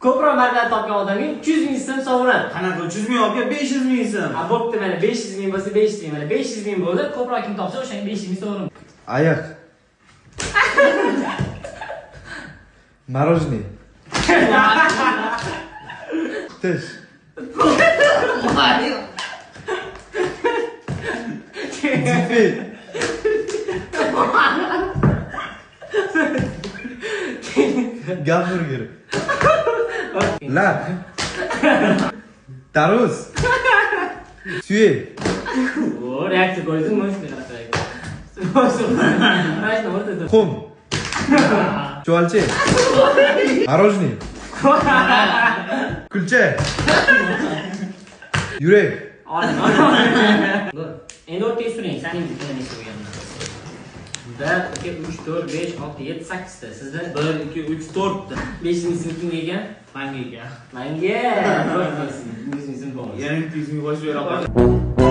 Ko'proq mablag' topgan odamga 300 ming so'm sovrin. Qanaqa 300 ming olgan 500 ming so'm. Ha, bo'pti, mana 500 ming bo'lsa 500 ming, mana 500 ming bo'ldi. Ko'proq kim topsa o'shanga 500 ming sovrin. Ayiq. Мороженое. Tish. Zifi. Gamburger. Lar. Tarvuz. Suye. O, reaksiya ko'rdingizmi? Shuni. Xum. Chuvalchi. Мороженое. Kulcha. Yurak. Endi o'rtaga suring, sening bitta necha bo'lganini. 1, 2, 3, 4, 5, 6, 7, 8 ta. Sizda 1, 2, 3, 4 ta. 500 ming so'm kimga ekan? Manga ekan. Manga. 400 ming so'm bor. Yana 200 ming qo'shib beraman.